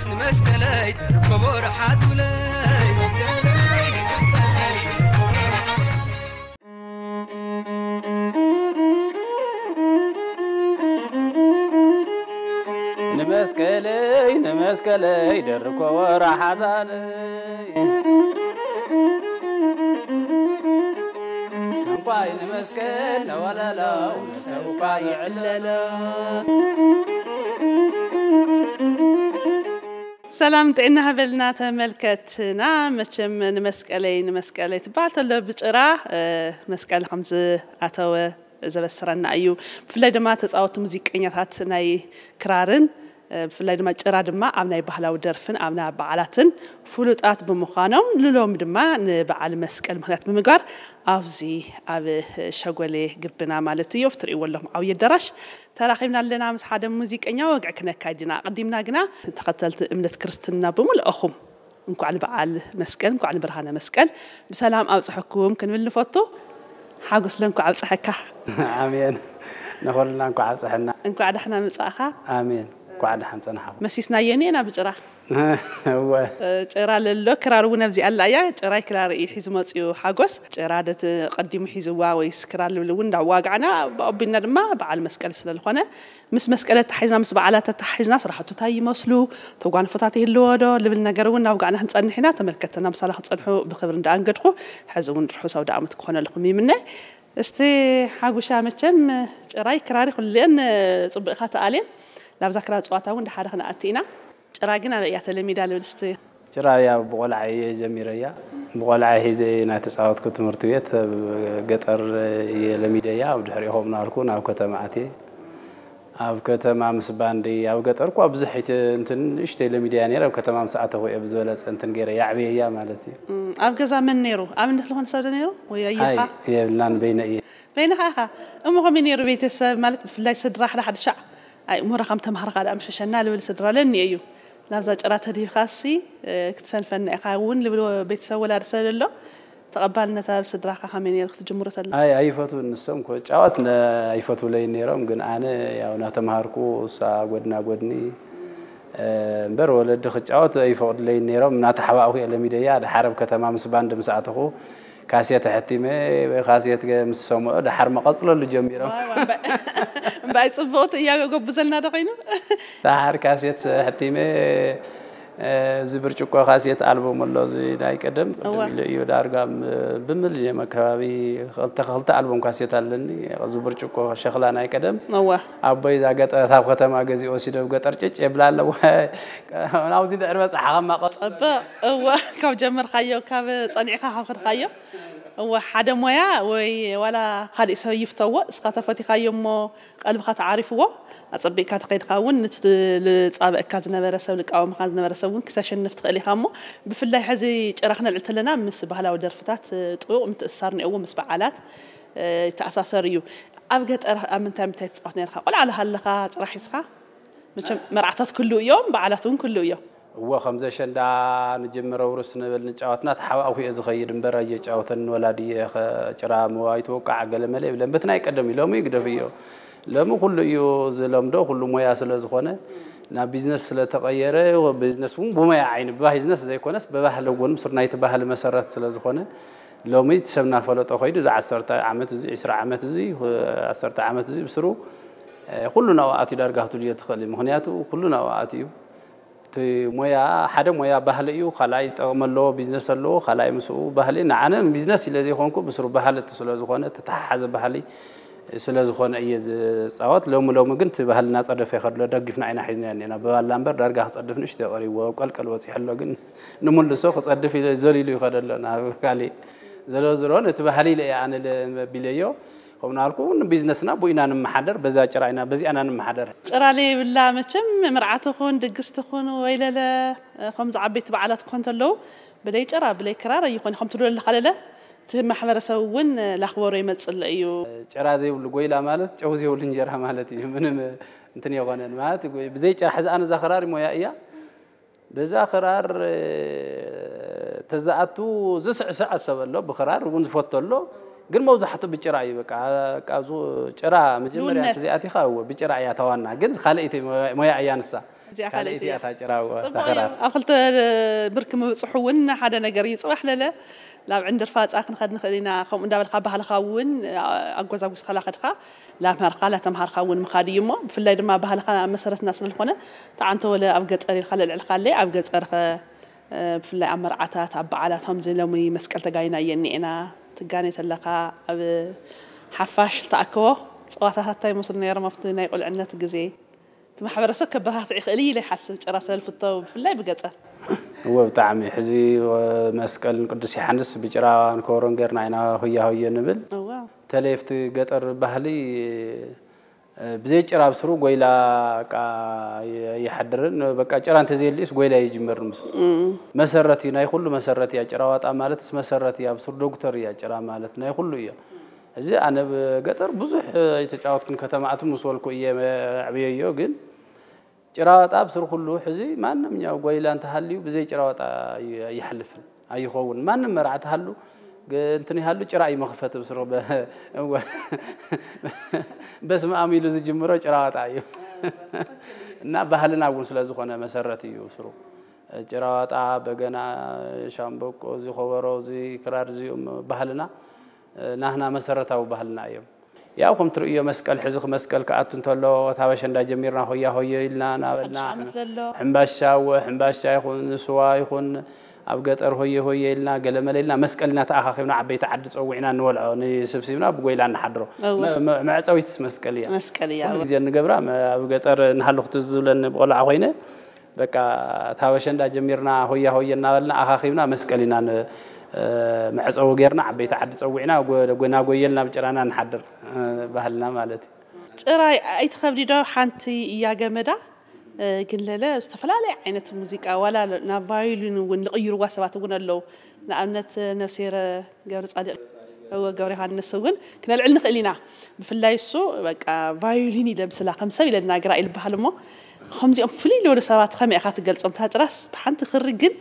ንመስቀለይ ተርከቦ ረሓዙለይ ንመስቀለይ ንመስቀለይ ደርኮ ወራሓዛለይ እንኳይ ንመስቀል ነወለለው ሰብኳ ይዕለለው። ሰላም ጥዕና ሃበልና ተመልከትና። መቸም ንመስቀለይ ንመስቀለይ ትበሃል ተሎ ብጭራ መስቀል ከምዝኣተወ ዘበስረና እዩ። ብፍላይ ድማ ተፃወቲ ሙዚቀኛታት ናይ ክራርን ብፍላይ ድማ ጭራ ድማ ኣብ ናይ ባህላዊ ደርፍን ኣብ ናይ በዓላትን ፍሉጣት ብምዃኖም ንሎም ድማ ንበዓል መስቀል ምክንያት ብምግባር ኣብዚ ኣብ ሸጎሌ ግብና ማለት እዩ ኣብትርእይዎ ኣለኹም ዓብዪ ኣዳራሽ ተራኺብና ኣለና ምስ ሓደ ሙዚቀኛ ወግዒ ክነካይድ ኢና። ኣቐዲምና ግና ተኸተልቲ እምነት ክርስትና ብምልእኹም እንኳዕ ንበዓል መስቀል እንኳዕ ንብርሃነ መስቀል ብሰላም ኣብፅሐኩም ክንብል ንፈቱ። ሓጎስ ለእንኳዕ ኣብፅሐካ። ኣሜን። ንኹልና እንኳዕ ኣብፅሐና። እንኳዕ ዳሕና ምፃእኻ። ኣሜን። እንኳዕ ዳሕን ፀናሕኹም። መሲስናዮ እኒኤና ብጭራ። እወ። ጭራ ለሎ ክራር እውን ኣብዚ ኣላ እያ። ጭራይ ክራር እዩ ሒዙ መፅኡ ሓጎስ። ጭራ ደቲ ቀዲሙ ሒዝዋ ወይስ ክራር ልብል እውን እንዳዋጋዕና ብኣቢልና ድማ በዓል መስቀል ስለዝኾነ ምስ መስቀል ኣተሓሒዝና ምስ በዓላት ኣተሓሒዝና ስራሕቱ እንታይ ይመስሉ ተጓንፎታት ይህልዎ ዶ ልብል ነገር እውን እናውጋዕና ክንፀንሕ ኢና። ተመልከትና ምሳና ክፀንሑ ብክብሪ እንዳኣንገድኩ ሕዚ እውን ርሑስ ኣውደ ዓመት ክኾነልኩም ይምነ። እስቲ ሓጉሻ መቸም ጭራይ ክራሪ ኩልኤን ፅቡቕኻ ተኣልየን ናብዛ ክራር ፀዋታ እውን ድሓደ ክንኣቲ ኢና። ጭራ ግን ኣበይ እያ ተለሚዳ ልብል እስቲ። ጭራ እያ ብቆልዓ እየ ጀሚረያ። ብቆልዓ ሒዘ እየ እናተፃወትኩ ትምህርቲ ቤት ኣብ ገጠር እየ ለሚደያ። ኣብ ድሕሪኡ ከምኡ እናበልኩ ናብ ከተማ ኣትየ። ኣብ ከተማ ምስ ባንዲ ኣብ ገጠር እኳ ብዙሕ ኣይተ- እንትን ንእሽተይ ለሚደያ ነይረ። ኣብ ከተማ ምስ ኣተኹ እየ ብዝበለፀ እንትን ገይረ ያዕብየያ ማለት እዩ። እም፣ ኣብ ገዛ መን ነይሩ? ኣብነት ዝኾነ ሰብ ዶ ነይሩ? ወይ ኣይ ኣየኻ? የብልናን በይነ እየ። በይንኻ ኢኻ? እሞ ከመይ ነይሩ ቤተሰብ ማለት ብፍላይ ስድራ ሓደ ሓደ ሻዕ ኣይ እምሆ ከም ተምሃርካ ደኣ ምሕሸና ልብል ስድራ ለኒ እዩ። ናብዛ ጭራ ተድሂብካሲ ክትሰንፈና ኢኻ እውን ልብል ቤተሰብ ወላዲ ስለሎ ተቐባልነት ኣብ ስድራኻ ከመይ ነይሩ ክትጅምሮ ተለኻ? ኣይ ኣይፈትውን። ንሶም ክጫወት ነ- ኣይፈትውለይ ነይሮም፣ ግን ኣነ ያው እናተምሃርኩ እሳ ጎድና ጎድኒ እምበር ወለዲ ክጫወት ኣይፈቕዱለይ ነይሮም። እናተሓባእኩ እየ ለሚደያ። ድሓር ኣብ ከተማ ምስ ባንድ ምስ ኣተኹ ካሴት ኣሕቲመ፣ ካሴት ገ- ምስ ሰምዑ ድሓር መቐፅለሉ ጀሚሮም። ዋው፣ እምባ- እምበኣይ ፅቡቕቲ እያ ጎብዘልና ዶ ኮይኑ? ድሓር ካሴት ኣሕቲመ፣ እዚ ብርጭቆ ካሴት ኣልበም ኣሎ፣ እዚ ናይ ቀደም እወ። ቅድም ኢሉ እዩ ዳርጋ ም- ብምልጀም ኣከባቢ ክልተ ክልተ ኣልበም ካሴት ኣለኒ። እዚ ብርጭቆ ሸኽላ ናይ ቀደም እወ። ኣቦይ እዛ ገጠር ኣብ ከተማ ገዚኡ ወሲዶ ኣብ ገጠር ጭጭ የብላ ኣለዎ። ናብዚ ድሕሪ በፃሓ ከማቐ- ፅብቕ እወ። ካብ ጀመርካዮ ካብ ፀኒዕካ ካብ ከድካዮ እወ ሓደ ሞያ ወይ ዋላ ካሊእ ሰብ ይፍተዎ እስኻ ተፈቲኻዮ እሞ ቀልብኻ ተዓሪፍዎ ኣፀቢቕካ ተኸይድካ እውን ንዝፃበእካ ዝነበረ ሰብ ዝቃወምካ ዝነበረ ሰብ እውን ክተሸንፍ ትኽእል ኢኻ እሞ ብፍላይ ሕዚ ጭራ ክነልዕል ተለና ምስ ባህላዊ ደርፍታት ጥቡቕ ምትእስሳር እኒኦዎ ምስ በዓላት ይተኣሳሰር እዩ። ኣብ ገጠር ኣብ ምንታይ ምንታይ ትፃወት ነርካ? ቆልዓ ኣለኻ ጭራ ሒዝካ? መቸም መርዓታት ክህልው እዮም፣ በዓላት እውን ክህልው እዮም። እወ ከምዚ ኣሸንዳ ንጅምረ ውርስ ንብል ንጫወትና ተሓባእኩ እየ ዝኸይድ እምበር ኣየጫወተን ወላዲ እየ ኸ- ጭራ መዋይ ትወቃዕ ገለ መለ ይብለን በቲ ናይ ቀደም እዩ ሎሚ ግደፍዮ። ሎሚ ኩሉ እዩ ዝለምዶ ኩሉ ሞያ ስለ ዝኾነ ናብ ቢዝነስ ስለ ተቐየረ ቢዝነስ እውን ብሞያ ዓይኒ ብባሂዝነስ ዘይኮነስ ብባህሊ እውን ምስር ናይቲ ባህሊ መሰረት ስለ ዝኾነ ሎሚ እቲ ሰብ እናፈለጦ ከይዱ እዚ ዓሰርተ ዓመት እዚ ዕስራ ዓመት እዚ ዓሰርተ ዓመት እዚ ብስሩ ኩሉ ናብኡ ኣትዩ ዳርጋ ክትብልዮ ትኽእል እዩ ምኽንያቱ ኩሉ ናብኡ ኣትዩ እቲ ሞያ ሓደ ሞያ ባህሊ እዩ ካልኣይ ጠቕሚ ኣለዎ ቢዝነስ ኣለዎ ካልኣይ ምስኡ ባህሊ ንዓነ ቢዝነስ ኢለ ዘይኮንኩ ብስሩ ባህሊ እቲ ስለ ዝኾነ ተተሓሓዘ ባህሊ ስለ ዝኾነ እየ ዝፃወት ሎሚ ሎሚ ግን እቲ ባህሊ እናፀደፈ ይኸድሎ ደጊፍና ኢና ሒዝና እኒና ብባላ እምበር ዳርጋ ክፀድፍ ንእሽቶ ቀሪብዎ ቀልቀል በፂሑ ኣሎ ግን ንምልሶ ክፀድፍ ኢለ ዘሊሉ ይኸደሎ ናብ ካሊእ ዘሎ ዝሮ ነቲ ባህሊ ኢለ እየ ኣነ መቢለዮ ከምኡ ናልኩ ንቢዝነስና ብኡ ኢና ንመሓደር በዛ ጭራ ኢና በዚኣ ኢና ንመሓደር። ጭራ ለይብላ መቸም መርዓ ትኹን ድግስ ትኹን ወይ ለለ ከምዚ ዓበይቲ በዓላት ክኾን ተለዉ ብለይ ጭራ ብለይ ክራር ኣይኾነ ከም ትብሎ ኣለኻ ለለ እቲ ማሕበረሰብ እውን ላኽበሮ ይመፅእ ኣሎ እዩ። ጭራ ዘይብሉ ጎይላ ማለት ጨው ዘይብሉ እንጀራ ማለት እዩ ምንም እንትን የኾነን ማለት ብዘይ ጭራ ሕዚ ኣነ እዛ ክራር ሞያ እያ በዛ ክራር ተዝኣቱ ዝስዕስዕ ሰብ ኣሎ ብክራር እውን ዝፈቶ ኣሎ ግን መብዛሕትኡ ብጭራ እዩ በቃ በቃ ዙ- ጭራ መጀመርያ ልውነት። እንተዘይኣቲኻ እወ ብጭራ እያ ተዋና ግን ካልኣይቲ ሞያ- ሞያ እያ ንሳ እዚኣ ካልኣይቲ እያ። እታ ጭራ፣ እዋ፣ ጽቡቕ እዩ። ኣብ ክልተ ብርኪ ምብጽሑ እውን ሓደ ነገር እዩ። ጽባሕ ለለ ናብ ዕንድር ፋጻ ክንኸድ ንኽእል ኢና። ከምኡ እንዳበልካ ባህልኻ እውን ኣጎዛጉዝካ ላኸድካ ላምሃርካ ላተምሃርካ እውን ምኻድ እዩ እሞ፣ ብፍላይ ድማ ባህልኻ መሰረትና ስለ ዝኾነ፣ ተዓንተ ወለ ኣብ ገጠር ኢልካ ለልዕልካ ኣለይ፣ ኣብ ገጠር ኸ፣ እ፣ ብፍላይ ኣብ መርዓታት፣ ኣብ በዓላት፣ ከምዚ ሎሚ መስቀል ተጋይና እየ እኒኤና፣ ትጋኔ ተለኻ ኣብ ሓፋሽ ዝተኣከቦ ጸዋታታት እንታይ ይመስሉ ነይሮም ኣብቲ ናይ ቁልዕነት ግዜ? እቲ ማሕበረሰብ ከበረታትዕ ይኽእል እዩ ኢለ ይሓስብ፣ ጭራ ስለ ዝፍቶ ብፍላይ ብገጠር። እወ፣ ብጣዕሚ። ሕዚ መስቀልን ቅዱስ ዮሓንስ ብጭራ ንከበሮን ጌርና ኢና ሆያ ሆየ ንብል። እወ። በተለይ ኣብቲ ገጠር ባህሊ፣ እ፣ ብዘይ ጭራ ኣብ ስሩ ጎይላ በቃ ይ-፣ ኣይሓድርን። በቃ ጭራ እንተዘየልዩስ ጎይላ ይጅመር ምስ መሰረት እዩ፣ ናይ ኩሉ መሰረት እያ። ጭራ ዋጣ ማለትስ መሰረት እያ፣ ኣብ ስሩ ዶክተር እያ ጭራ ማለት ናይ ኩሉ እያ። እዚ ኣነ ኣብ ገጠር ብዙሕ ኣይተጫወትኩን፣ ከተማ ኣትም ምስ በልኩ እየ ኣዕብየዮ። ግን ጭራ ዋጣ ኣብ ስሩ ኩሉ ሕዚ ማንኛው ጎይላ እንተሃልዩ ብዘይ ጭራ ዋጣ ኣይ-፣ ኣይሓልፍን፣ ኣይኸውን። ማንም መርዓ ተሃሉ ግ-፣ እንትን ይሃሉ ጭራ እዩ መኽፈት ኣብ ስሩ በ-፣ እወ። በስመ ኣብ ኢሉ ዝጅምሮ ጭራ ዋጣ እዩ። እና ባህልና እውን ስለ ዝኾነ መሰረት እዩ ስሩ። ጭራ ዋጣ፣ በገና፣ ሻምበቆ፣ እዚ ከበሮ፣ እዚ ክራር፣ እዚኦም ባህልና፣ ናህና መሰረታዊ ባህልና እዮም። ያው ከም ትርእዮ መስቀል ሕዚ መስቀል ክኣቱ እንተሎ፣ ካብ ኣሸንዳ ጀሚርና ሆያ ሆየ ኢልና እናበልና፣ ሓድሽ ዓመት ለሎ። ሕምባሻ፣ እወ፣ ሕምባሻ ይኹን፣ ስዋ ይኹን፣ ኣብ ገጠር ሆየ ሆየ ኢልና፣ ገለመለ ኢልና፣ መስቀል ኢና ተኣኻኺብና፣ ዓበይቲ ዓዲ ጸዊዕና እንበልዖ፣ ንስብሲብና ብጎይላ እንሓድሮ። እወ። መ-፣ መ-፣ መዕጸዊትስ መስቀል እያ። መስቀል እያ፣ ኩሉ እወ። ግዜ እንገብራ፣ መ-፣ ኣብ ገጠር እናሃለኹ ትዝ ዝብለኒ ብቆልዓ ኮይነ፣ በቃ፣ ካብ ኣሸንዳ ጀሚርና ሆያ ሆየ እናበልና ኣኻኺብና መስቀል ኢና ን-፣ እ፣ መዕጸዊ ጌርና ዓበይቲ ዓዲ ጸዊዕና ጎ-፣ ጎና ጎየልና ብጭራና ንሓድር፣ እ፣ ባህልና ማለት እዩ። ጭራ ኣይትኸብዲ ዶ? ሓንቲ እያ ገመዳ። እ፣ ግን ለለ ዝተፈላለየ ዓይነት ሙዚቃ ዋላ ናብ ቫዮሊን እውን ዝቕይርዋ ሰባት እውን ኣለዉ። ንኣብነት ነፍስሄር ገብረ ጻድቕ፣ እወ፣ ገብረ ዮሃንስ እውን ክነልዕል ንኽእል ኢና። ብፍላይ እሱ በቃ ቫዮሊን እዩ ለምስላ፣ ከም ሰብ ኢለ እናገራ እዩ ዝበሃል እሞ፣ ከምዚኦም ፍልይ ዝበሉ ሰባት ከመይ ኢኻ ትገልጾም? እታ ጭራስ ብሓንቲ ክሪ ግን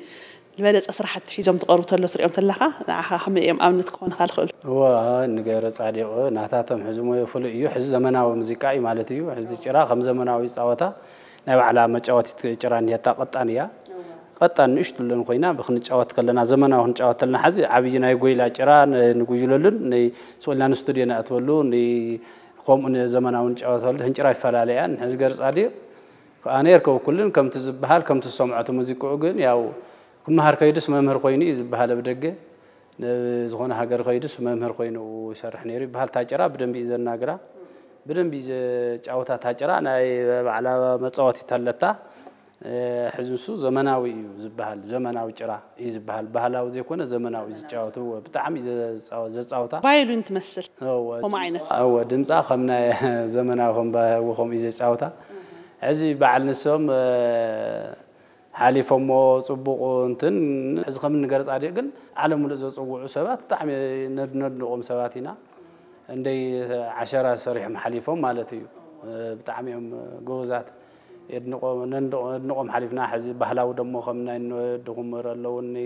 ዝበለጸ ስራሕቲ ሒዞም ትቐርቡ ተሎ ትሪኦም ተለኻ፣ ንዓኻ ከመይ እዮም ኣብነት ክኾኑኻ ዝኽእሉ? እወ፣ ንገብረ ጻድቕ ናታቶም ሕዚ ሞዮ ፍሉይ እዩ። ሕዚ ዘመናዊ ሙዚቃ እዩ ማለት እዩ። ሕዚ ጭራ ከም ዘመናዊ ይጻወታ። ናይ ባዕላ መጫወቲት ጭራ እኒሄታ፣ ቀጣን እያ። ቀጣን ንእሽቱ ለን ኮይና ብክንጫወት ከለና፣ ዘመናዊ ክንጫወት ከለና፣ ሓዚ ዓብዪ ናይ ጎይላ ጭራ ን-፣ ንጉይለሉን፣ ን-፣ ስቕ ኢልና ንስቱድዮ ንኣትወሉ፣ ን-፣ ከምኡ ንዘመናዊ ንጫወተሉ፣ ህንጭራ ይፈላለያ። ንሕዚ ገርጻ ድዩ? ኣነ የርከብኩልን ከምቲ ዝበሃል፣ ከምቲ ዝሰምዖ እቲ ሙዚቅኡ ግን ያው ክመሃር ከይዱስ መምህር ኮይኑ እዩ ዝበሃል ኣብ ደገ። ናብ ዝኾነ ሃገር ከይዱስ መምህር ኮይኑ ይሰርሕ ነይሩ ይበሃል። እታ ጭራ ብደንቢ እዩ ዘናግራ፣ ብደንቢ እዩ ዘጫውታ። እታ ጭራ ናይ ባዕላ መጻወቲት ኣለታ። እ፣ ሕዚ ንሱ ዘመናዊ እዩ ዝበሃል፣ ዘመናዊ ጭራ እዩ ዝበሃል። ባህላዊ ዘይኮነ ዘመናዊ እዩ ዝጫወት። እወ፣ ብጣዕሚ እዩ ዘጻ-፣ ዘጻውታ። ቫዮሊን ትመስል። እወ፣ ከምኡ ዓይነት። እወ፣ ድምጻ ከም ናይ ዘመናዊ ከም ባ-፣ ከምኡ እዩ ዘጻውታ። ሕዚ በዓል ንሶም፣ እ፣ ሓሊፎሞ ጽቡቕ እንትን፣ እዚ ከም ንገር ጻድቕ ግን ዓለም ሙሉእ ዘጽውዑ ሰባት ብጣዕሚ ነድ-፣ ነድንቖም ሰባት ኢና። እንደይ ዓሸራ ሰሪሖም ሓሊፎም ማለት እዩ። ብጣዕሚ እዮም ጎበዛት። የድንቖ-፣ ነንድቖ-፣ ነድንቖም ሓሊፍና። ሕዚ ባህላዊ ደሞ ከም ናይ እነ ድኹምር ኣለዉ፣ እኒ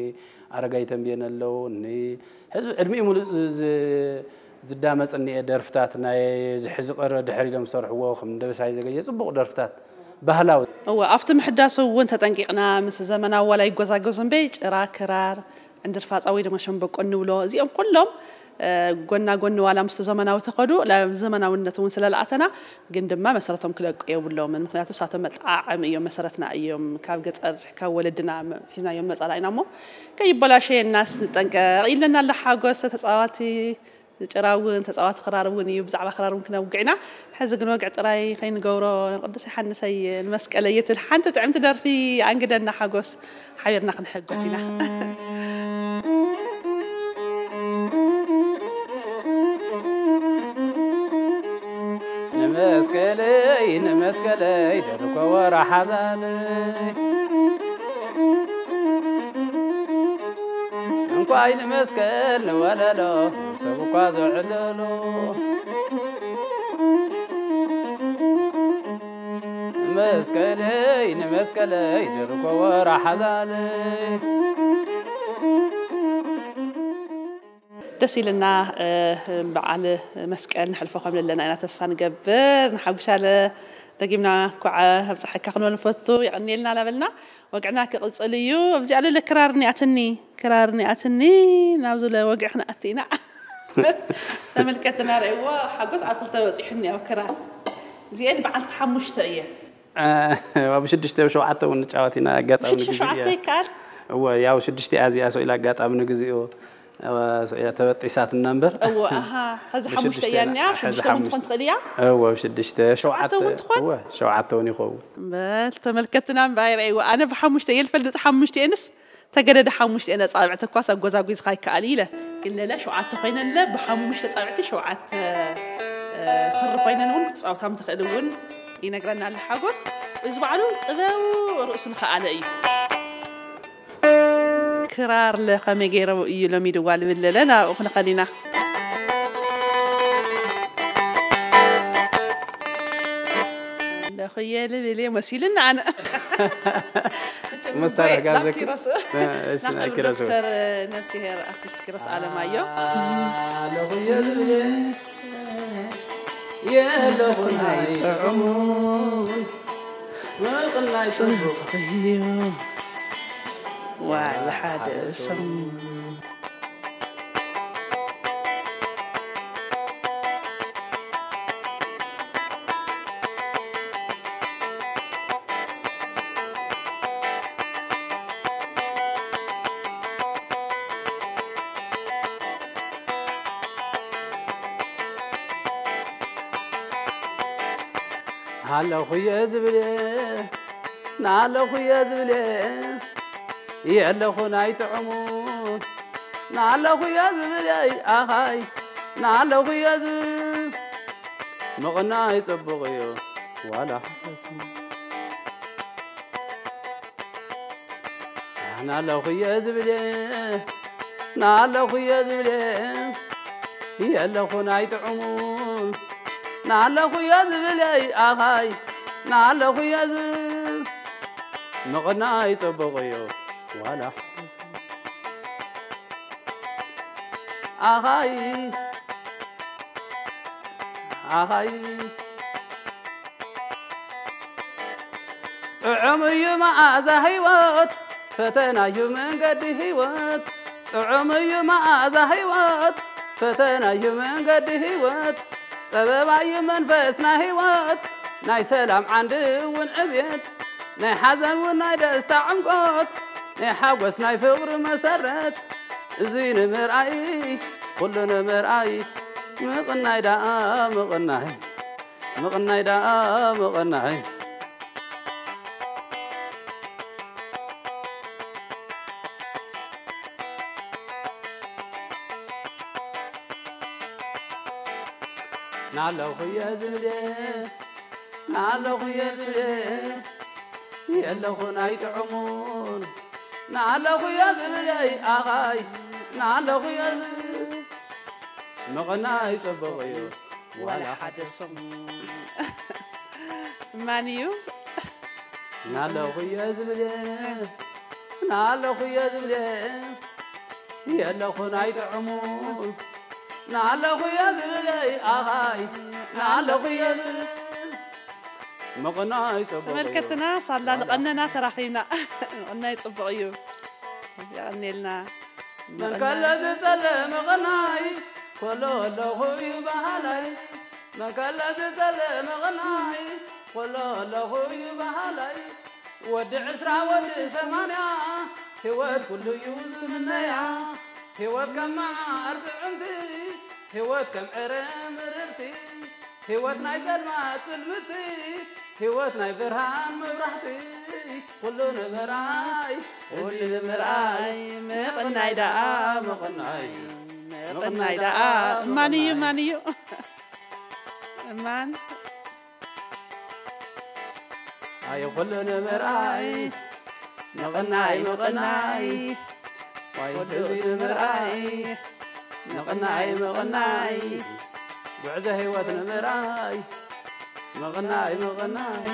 ኣረጋይ ተንቤን ኣለዉ፣ እኒ ሕዚ ዕድሚኡ ሙሉእ ዝ-፣ ዝ-፣ ዝዳመጽ እኒኤ ደርፍታት፣ ናይ እዚ ሕዚ ቀረ ድሕር ኢሎም ዝሰርሕዎ፣ ከም ደበሳይ ዘገየ ጽቡቕ ደርፍታት። ባህላዊ። እወ፣ ኣብቲ ምሕዳስ እውን ተጠንቂቕና፣ ምስ ዘመናዊ ዋላ ይጎዛጎዙ እምበይ፣ ጭራ፣ ክራር፣ ዕንድር ፋጻ ወይ ድማ ሸምበቆ እንብሎ፣ እዚኦም ኩሎም፣ እ፣ ጎና ጎኒ ዋላ ምስቲ ዘመናዊ ተኸዱ፣ ናብ ዘመናውነት እውን ስለ ለኣተና፣ ግን ድማ መሰረቶም ክለቁ የብሎምን። ምኽንያቱ፣ እሳቶም መጠዓዓሚ እዮም፣ መሰረትና እዮም። ካብ ገጠር፣ ካብ ወለድና መ-፣ ሒዝናዮም መጻና ኢና እሞ፣ ከይበላሸየናስ ንጠንቀቕ ኢለና ኣሎ ሓጎስ ተጻዋቲ ጭራ እውን ተጻዋቲ ክራር እውን እዩ። ብዛዕባ ክራር እውን ክነውግዕ ኢና። ሕዚ ግን ወግዒ ጥራይ ከይንገብሮ፣ ንቅዱስ ዮሃንሰይ ንመስቀለይ እትብል ሓንቲ ጥዕምቲ ደርፊ ኣንግደና ሓጎስ፣ ሓቢርና ክንሕጎስ ኢና። ንመስቀለይ፣ ንመስቀለይ፣ ደርኮ ወራሓዛለይ። እንኳይ ንመስቀል ንወለሎ፣ ሰብ እኳ ዘዕልሎ። መስቀለይ፣ ንመስቀለይ፣ ደርኮ ወራሓዛለይ። ደስ ኢልና። በዓል መስቀል ንሕልፎ ከም ዘለና ኢና ተስፋ ንገብር። ንሓጉሻለ ደጊምና እንኳዕ ኣብፀሐካ ክንብል ንፈቱ። የቐንየልና እናበልና ወግዕና ክቕፅል እዩ። ኣብዚኣ ልለ ክራር እኒኣትኒ፣ ክራር እኒኣትኒ፣ ናብዚ ለ ወግዕ ክንኣቲ ኢና። ተመልከትና ረእይዎ፣ ሓጎስ ኣብ ክልተ በፂሑኒ ኣብ ክራር። እዚኤን በዓልቲ ሓሙሽተ እየ። ኣብ ሽዱሽተ ሸውዓተ እውን ንጫወት ኢና ኣጋጣሚ ሽዱሽተ ንግዜ ሸውዓተ ይከኣል። እወ ያው ሽዱሽተ እያ እዚኣ ሰው ኢላ ኣጋጣሚ ንግዚኡ ሰው ኢላ ተበጢሳትና እምበር እወ ኣሃ ኸዚ ሓሙሽተ እያ እኒኣ። ሐዚ ሽዱሽተ እውን ትኾን ትኽእል እያ። እወ ሽዱሽተ ሸውዓተ እውን ትኾን? እወ ሸውዓተ እውን ይኸውን። በል ተመልከትና እምበኣይ ረእይዎ። ኣነ ብሓሙሽተ እየ ልፈልጥ። ሓሙሽተ እየንስ ተገደደ ሓሙሽተ እየን ኣጻብዕቲ እኳስ ኣጎዛጒዝካ ይከኣል ኢለ። ግን ለለ ሸውዓተ ኮይነን ለ ብሓሙሽተ ጻብዕቲ ሸውዓተ ክሪ ኮይነን እውን ክትጻወታ ምትኽእል እውን ይነግረና ኣሎ ሓጎስ። እዚ ባዕሉ ጥበቡ ርእሱ ንኸኣለ እዩ። ክራር ለ ከመይ ገይረው እዩ ለሚድዋ ልብል ለለ ናብኡ ክንኸድ ኢና። ኣለኹየ ልብል እየ መሲሉኒ ኣነ። መሳርሒ ጋር ናብ ዘክ- ኪሮስ እሺ፣ ናይ ናቅርብ ኪሮስ እውን። ዶክተር ነፍስሄር ኣርቲስት ኪሮስ ኣለማዮ። ኣለኹ የዝብለ የለኹን ኣይጥዕሙን ምቕናይ ጽቡቕ እዩ ዋላ ሓደ ሰሙን። ኣለኹየ ዝብለ ንኣለኹየ ዝብለ የለኹን ኣይጥዕሙን ንኣለኹየ ዝብለ ኣኻይ ንኣለኹየ ዝብል ምቕናይ ጽቡቕ እዩ ዋላ ሓፈስ ንኣለኹየ ዝብለ ንኣለኹየ ዝብለ የለኹን ኣይጥዕሙን ንኣለኹየ ዝብለ ኣኻይ ንኣለኹየ ዝብል ምቕናይ ጽቡቕ እዩ ዋላ ሓፈስ ኣኻይ ኣኻይ ጥዑም እዩ መኣዛ ህይወት ፈተና እዩ መንገዲ ህይወት ጥዑም እዩ መኣዛ ህይወት ፈተና እዩ መንገዲ ህይወት ጸበባ እዩ መንፈስና ህይወት ናይ ሰላም ዓንዲ እውን ዕብየት ናይ ሓዘን እውን ናይ ደስታ ዕምቆት ናይ ሓጎስ ናይ ፍቕሪ መሰረት እዚ ንምርኣይ ኩሉ ንምርኣይ ምቕናይ ደኣ ምቕናይ ምቕናይ ደኣ ምቕናይ ናለኹ እየ ዝብለ ናለኹ እየ ዝብለ የለኹን ኣይጥዕሙን ናለኹ እየ ዝብለ ኣኻይ ናለኹ እየ ዝብል ምቕናይ ጽቡቕ እዩ ዋላ ሓደ ሰሙን ማን እዩ ናለኹ እየ ዝብለ ናለኹ እየ ዝብለ የለኹን ኣይጥዕሙን ናለኹ እየ ዝብለ ኣኻይ ናለኹ እየ ዝብል ምቕናይ ጽቡቕ እዩ ተመልከትና ሳላ ንቐነና ተራኺብና። ንቐናይ ጽቡቕ እዩ። የቐንየልና። መንከለ ዝጸለ ምቕናይ ኮሎ ኣለኹ እዩ በሃላይ መንከለ ዝጸለ ምቕናይ ኮሎ ኣለኹ እዩ በሃላይ ወዲ ዕስራ ወዲ ሰማንያ ህይወት ኩሉ እዩ ዝምነያ ህይወት ከም መዓር ጥዕምቲ ህይወት ከም ዕረ ምርርቲ ህይወት ናይ ጸልማት ጽልምቲ ህይወት ናይ ብርሃን መብራህቲ ኩሉ ንምርኣይ እዚ ንምርኣይ ምቕናይ ደኣ ምቕናይ ምቕናይ ደኣ እማን እዩ እማን እዩ እማን ኣየ ኩሉ ንምርኣይ ምቕናይ ምቕናይ ዋይ እዚ ንምርኣይ ምቕናይ ምቕናይ ጉዕዞ ህይወት ንምርኣይ ምቕናይ ምቕናይ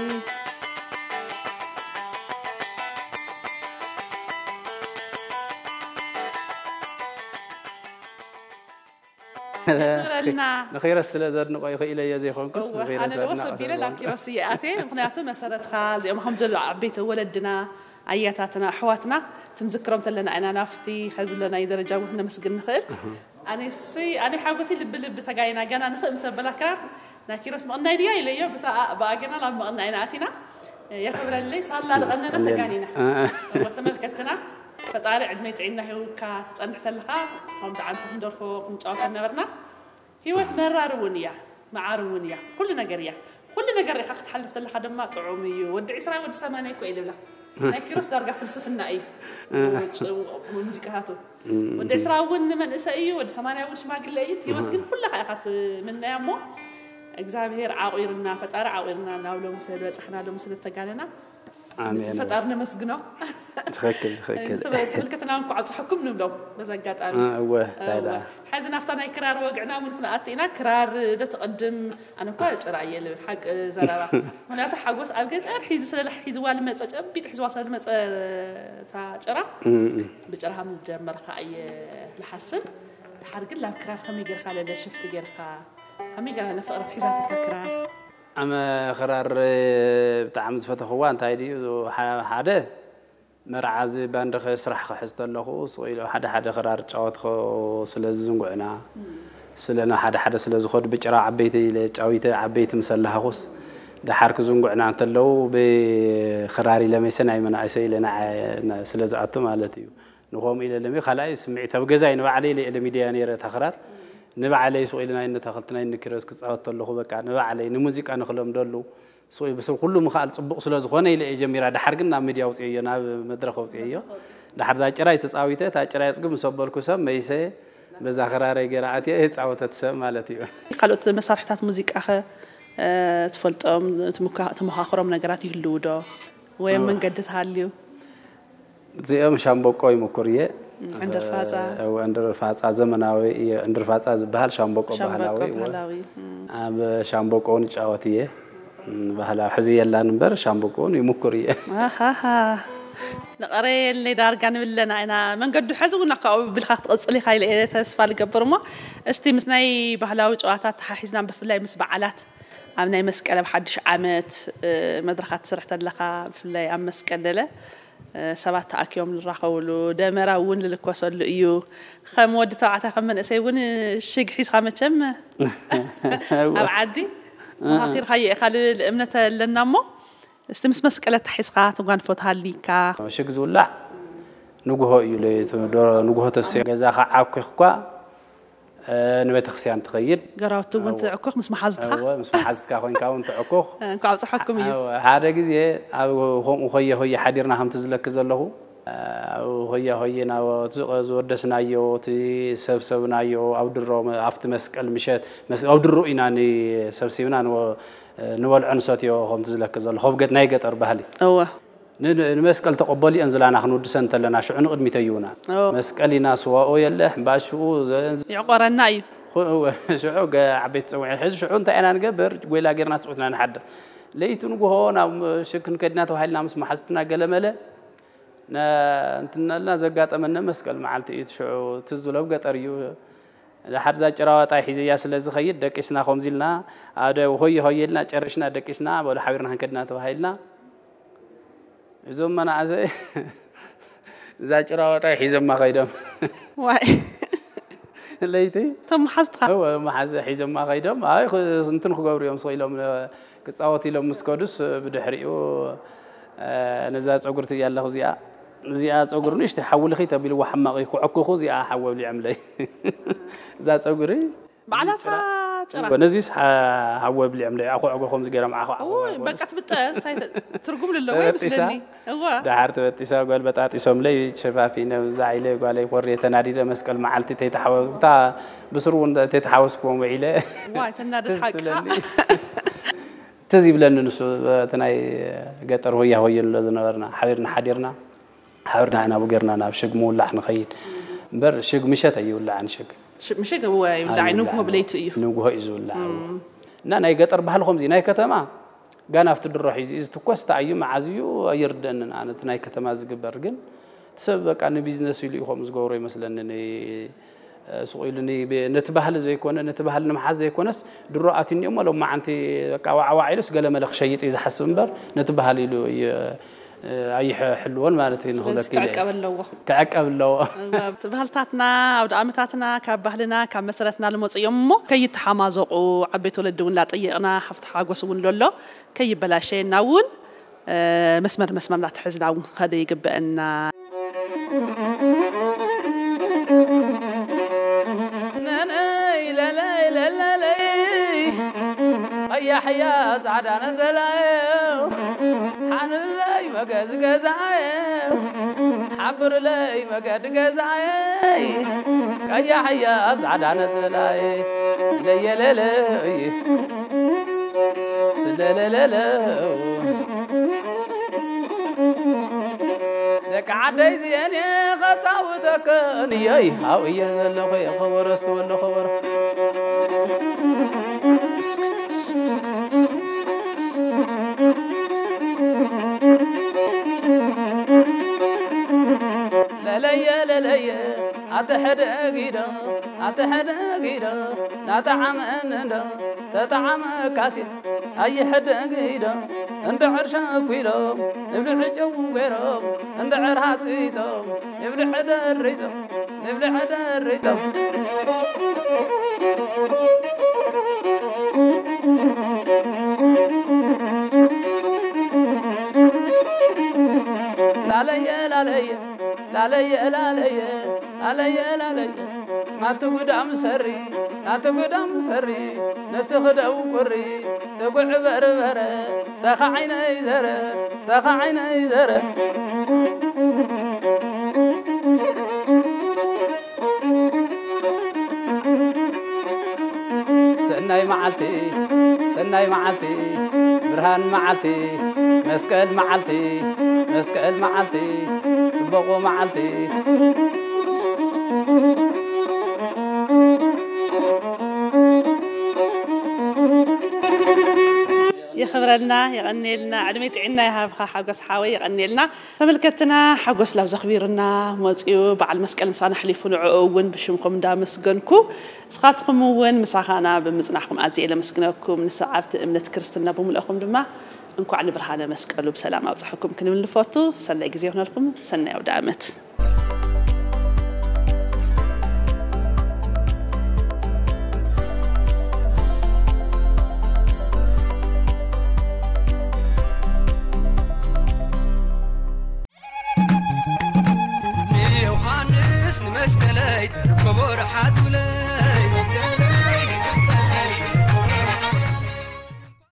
የኽብረልና። ንኺሮስ ስለ ዘድንቆ ይኽእለ እየ ዘይኮንኩስ እወ፣ ኣነ ደወ ሰቢለ ናብ ኪሮስ እየ ኣትየ። ምኽንያቱ መሰረትካ እዚኦም ከም ዘሎ ዓበይቲ ወለድና፣ ኣያታትና፣ ኣሕዋትና ክንዝክሮም ተለና ኢና ናብቲ ከዚ ዘሎ ናይ ደረጃ እውን ክነመስግን ንኽእል። ኣነሲ ኣነ ሓጎሲ ልቢ ልቢ ተጋይና ገና ንኽእ ምስ ኣበላ ክራር ናይ ኪሮስ ምቕናይ ድያ ኢለዮ። ብታ ብኣ ገና ናብ ምቕናይ ኢና ኣቲና። የኽብረለይ ሳላ ልቐነና ተጋኒና። እወ፣ ተመልከትና ፈጣሪ ዕድመ ጥዕና ሂውካ ትጸንሕ ተለኻ ከምዚ ዓንተ ክንደርፎ ክንጫወት ነበርና። ህይወት መራር እውን እያ፣ መዓር እውን እያ፣ ኩሉ ነገር እያ። ኩሉ ነገር ኢኻ ክትሓልፍ ተለኻ ድማ ጥዑም እዩ። ወዲ ዕስራ ወዲ ሰማንያ እኮ እዩ ልብላ። ናይ ኪሮስ ዳርጋ ፍልስፍና እዩ። ሙዚቃታቱ ወዲ ዕስራ እውን መንእሰይ እዩ፣ ወዲ ሰማንያ እውን ሽማግለ እዩ። ህይወት ግን ኩላ ኢኻ ትምነያ እሞ እግዚኣብሔር ዓቑርና፣ ፈጣሪ ዓቑርና ናብ ሎሚ ስለ ዝበጻሕና፣ ሎሚ ስለ እተጋነና ኣሜን። ፈጣሪ ነመስግኖ። ትኽክል ትኽክል። ተመልከትና እንኳዕ ኣብፀሐኩም ንብሎም በዚ ኣጋጣሚ። እወ እንታይ ደኣ። ሕዚ ናብታ ናይ ክራር ወግዕና እውን ክንኣቲ ኢና። ክራር ዶ ትቕድም? ኣነ እኳ ጭራ እየ ልብል ሓቂ ዘረባ። ምክንያቱ ሓጎስ ኣብ ገጠር ሒዙ ስለ ሒዝዋ ልመፀ ጨቢጥ ሒዝዋ ስለ ልመፀ እታ ጭራ ብጭራ ከም ዝጀመርካ እየ ልሓስብ። ድሓር ግን ላብ ክራር ከመይ ጌርካ ለለ ሽፍቲ ጌርካ ከመይ ጌርካ ንፍቕሪ ትሒዛትካ ክራር? ኣመ ክራር ብጣዕሚ ዝፈተኽዋ እንታይ ድዩ ሓደ መርዓ እዚ ባንዲ ስራሕ ክሕዝ ተለኹ ስቕ ኢሉ ሓደ ሓደ ክራር ጫወትኮ ስለ ዝዝንጉዕና ስለና ሓደ ሓደ ስለ ዝኾዱ ብጭራ ዓበይቲ ኢለ ጫዊተ ዓበይቲ ምስ ኣለሃኹስ ደሓር ክዝንጉዕና እንተለዉ ብክራር ኢለ መይሰ ናይ መናእሰይ ኢለ ንዓ ስለ ዝኣቱ ማለት እዩ። ንኸምኡ ኢለ ለሚ ካልኣይ ስምዒት ኣብ ገዛይ ንባዕለይ ኢለ ኢለ ሚድያ ነይረ እታ ክራር ንባዕለይ ስቕ ኢለ ናይ እነ ተኸልቲ ናይ እነ ኪሮስ ክፃወት ተለኹ በቃ ንባዕለይ ንሙዚቃ ንክለምደሉ ስቕ ኢሉ ብስብ ኩሉ ምኽኣል ፅቡቕ ስለ ዝኾነ ኢለ እየ ጀሚራ። ድሓር ግን ናብ ሚድያ ኣውፅየዮ ናብ መድረኽ ኣውፅየዮ። ድሓር እዛ ጭራይ ተፃዊተ እታ ጭራይ ኣፅግብ ምስ ኣበልኩ ሰብ መይሰ በዛ ክራረይ ገይረ ኣትየ እየ ዝፃወተት ሰብ ማለት እዩ። ካልኦት መሳርሕታት ሙዚቃኸ ትፈልጦም ትመካኸሮም ነገራት ይህልዉ ዶ? ወይም መንገዲ ተሃልዩ? እዚኦም ሻምበቆ ይምኩር እየ። ዕንድር ፋፃ። እወ፣ ዕንድር ፋፃ ዘመናዊ እየ። ዕንድር ፋፃ ዝበሃል ሻምበቆ ሻምበቆ ባህላዊ እወ። ባህላዊ። ኣብ ሻምበቆ እውን ይጫወት እየ። እም፣ ባህላዊ ሕዚ የላን እምበር ሻምበቆ እውን ይምኩር እየ። ኣሃሃ። ንቐረየልኒ ዳርጋ ንብለና ኢና። መንገዱ ሕዚ እውን ካብኡ ብልካ ክትቕፅል ኢኻ ኢለ እየ ተስፋ ልገብር እሞ እስቲ ምስ ናይ ባህላዊ ጨዋታ ተሓሒዝና ብፍላይ ምስ በዓላት ኣብ ናይ መስቀል ኣብ ሓድሽ ዓመት እ፣ መድረኻት ትስርሕ ተለኻ ብፍላይ ኣብ መስቀል ደለ እ፣ ሰባት ተኣኪቦም ዝራኸብሉ ደመራ እውን ልልኮሰሉ እዩ። ከም ወዲ ተባዕታይ ከም መንእሰይ እውን ሽግ ሒዝካ መቸም ኣብ ዓዲ መኻኺርካዮ ኢኻ ልብል እምነት ኣለና እሞ እስቲ ምስ መስቀል ኣተሓሒዝካ ትጓንፎ ተሃልይካ። ሽግ ዝውላዕ ንጉሆ እዩ ለይቱ ዶ ንጉሆ ተስዮ ገዛ ከዓ ኣኩኽኳ ንቤተክርስትያን ትኸይድ። ገራውቲ እውን ትዕኩኽ ምስ መሓዙትካ። እወ፣ ምስ መሓዝትካ ኮይንካ እውን ትዕኩኽ። እንኳዕ ኣብፀሐኩም እዩ። እወ፣ ሓደ ግዜ ኣብ ከምኡ ኾየ ኾየ ሓዲርና ከምቲ ዝለኪ ዘለኹ ኣብ ኾያ ኾየ ናብ ዝወደስናዮ እቲ ሰብሰብናዮ ኣብ ድሮ ኣብቲ መስቀል ምሸት መስ- ኣብ ድሮ ኢና ንሰብሲብና ንወ- ንበልዖ ንሰትዮ ከምቲ ዝለኪ ዘለኹ ኣብ ገ- ናይ ገጠር ባህሊ እወ ን- ንመስቀል ተቐበሊኦን ዝላና ክንውድሰን እንተለና ሽዑ ንቕድሚት ኣዩና እወ። መስቀል ኢና ስዋኦ የለ ሕምባሽኡ ዘ- ይዕቆረና እዩ። ኹ- እወ፣ ሽዑ ገ- ዓበይቲ ፀውዒ ሕዚ ሽዑ እንታይ ኢና ንገብር ጎይላ ጌርና ትፅውትና ንሓድር ለይቲ ንጉሆ ናብ ሽክ ክንከድና ተባሂልና ምስ መሓዝትና ገለመለ ነ- እንትናልና ዘጋጠመነ መስቀል መዓልቲ እዩ እቲ ሽዑ ትዝ ዝሎ ኣብ ገጠር እዩ ሓደ ዛ ጭራዋጣ ሒዘያ ስለ ዝኸይድ ደቂስና ከምዚ ኢልና ኣደ ሆየ ሆየ ኢልና ጨሪሽና ደቂስና በሉ ሓቢርና ክንከድና ተባሂልና እዞም መናእሰይ እዛ ጭራዋጣ ሒዞማ ከይዶም ዋይ ለይቲ እቶም መሓዝትኻ እወ መሓዘ ሒዞማ ከይዶም ኣይ ክ- እንትን ክገብሩ እዮም ስቕ ኢሎም ክፃወት ኢሎም ምስ ከዱስ ብድሕሪኡ ነዛ ፀጉርቲ እያ ኣለኹ እዚኣ እዚኣ ፀጉሪ ንእሽተይ ሓዊ ልኺ ተቢልዎ ሓማቕ ክዕኩኹ እዚኣ ሓዊ ኣብሊዖምለይ እዛ ፀጉሪ ባዕላታ ጭራ ነዚስ ሓዊ ኣብሊዖምለይ ኣኹዕጎ ከምዚ ገይሮም ዓኹ እውይ በቃ ትብጠስ እንታይ ተ- ትርጉም ልለዎ ተበጢሳ? ይመስለኒ እዋ ደሓር ተበጢሳ ጓል በጣጢሶምለይ ሸፋፊነ ዛዒለ ጓለይ ኮርየ ተናዲደ መስቀል መዓልቲ ተይተሓወስኩታ ብስሩ እውን ተይተሓወስኩዎም ውዒለ ዋይ ተናደድ ትዝ ሓቅኻ ትብለኒ። ትዝ ይብለኒ ንሱ እቲ ናይ ገጠር ሆያ ሆየ ንብሎ ዝነበርና ሓቢርና ሓዲርና ሓቢርና ኢና ብጌርና ናብ ሽግ ምውላዕ ንኸይድ እምበር ሽግ ምሸት ኣይውላዕን ሽግ ሽ- ምሽግ እወ ይውላዕ ንግሆ ብለይቱ እዩ ንግሆ እዩ ዝውላዕ እና ናይ ገጠር ባህሊ ከምዚ ናይ ከተማ ጋና ኣብቲ ድሮ ሒዙ እዩ ዝትኮስ እንታይ እዩ መዓዝ እዩ ኣይርደንን ኣነ እቲ ናይ ከተማ ዝግበር ግን እቲ ሰብ በቃ ንቢዝነስ ኢሉ እዩ ከምኡ ዝገብሮ ይመስለኒ ን- ሱቕ ኢሉኒ፣ ብ-፣ ነቲ ባህሊ ዘይኮነ፣ ነቲ ባህሊ ንምሓዝ ዘይኮነስ፣ ድሮ ኣትኒ እሞ ሎማዓንቲ በቃ ዋዕዋዕ ኢሉስ ገለመለ ክሸይጥ እዩ ዝሓስብ እምበር፣ ነቲ ባህሊ ኢሉ እዩ፣ ኣይሕልዎን ማለት እዩ። ስለዚ ንኽብለኪ ኢለ እየ። ክዕቀብ ኣለዎ። ክዕቀብ ኣለዎ። እቲ ባህልታትና፣ ኣውደ ኣመታትና ካብ ባህልና፣ ካብ መሰረትና ልመፁ እዮም እሞ፣ ከይተሓማዘቑ፣ ዓበይቲ ወለዲ እውን ላጠየቕና፣ ሃፍቲ ሓጎስ እውን ለሎ፣ ከይበላሸየና እውን፣ እ፣ መስመር መስመር እናተሐዝና እውን ክኸደ ይግበአና። ነነይ ለለይ ለለለይ፣ ቀያሕያ ጻዕዳ ነዘላየ፣ ሓንለይ መገዝ ገዛየ፣ ሓብርለይ መገድ ገዛየ፣ ቀያሕያ ጻዕዳ ነዘላየ፣ ለየለለይ፣ ስለለለለው። ደቂ ዓደይ እዚአን እየ ኸጻውተክን እየይ፣ ሃው እየ ዘለኹ እየ፣ ኸበሮ ስትበሎ ኸበሮ። ለለየ ለለየ፣ ኣተ ሕደጊዶ፣ ኣተ ሕደጊዶ፣ ናጠዓመ እንዶ፣ ተጠዓመ ካሲ፣ ኣይሕደጊዶ፣ እንድዕር ሸኩሎም፣ ንብልዕ ጨው ገይሮም፣ እንድዕር ሃጺጾም፣ ንብልዕ ደሪጾም፣ ንብልዕ ደሪጾም። ላለየ ላለየ ላለየ ላለየ ላለየ ላለየ ናቲ ጉዳም ሰሪ ናቲ ጉዳም ሰሪ ነስኽ ደው ቁሪ ትጉዕ በርበረ ሰኻ ዓይነይ ዘረ ሰኻ ዓይነይ ዘረ ሰናይ መዓልቲ ሰናይ መዓልቲ ብርሃን መዓልቲ መስቀል መዓልቲ መስቀል መዓልቲ ጽቡቕ መዓልቲ የኽብረልና፣ የቐንየልና፣ ዕድመ ጥዕና ይሃብኻ ሓጎስ ሓወይ፣ የቐንየልና። ተመልከትና ሓጎስ ላብ ዘኽቢርና መፅዩ በዓል መስቀል ምሳና ኣሕሊፉ ንዕኡ እውን ብሽምኩም እንዳመስገንኩ ንስኻትኩም እውን ምሳኻና ብምፅናሕኩም ኣዝየ ለመስግነኩም። ንሰዓብቲ እምነት ክርስትና ብምልእኹም ድማ እንኳዕ ንብርሃነ መስቀሉ ብሰላም ኣውፅሐኩም ክንብል ንፈቱ። ሰናይ ግዜ ይሆነልኩም። ሰናይ ኣውደ ዓመት።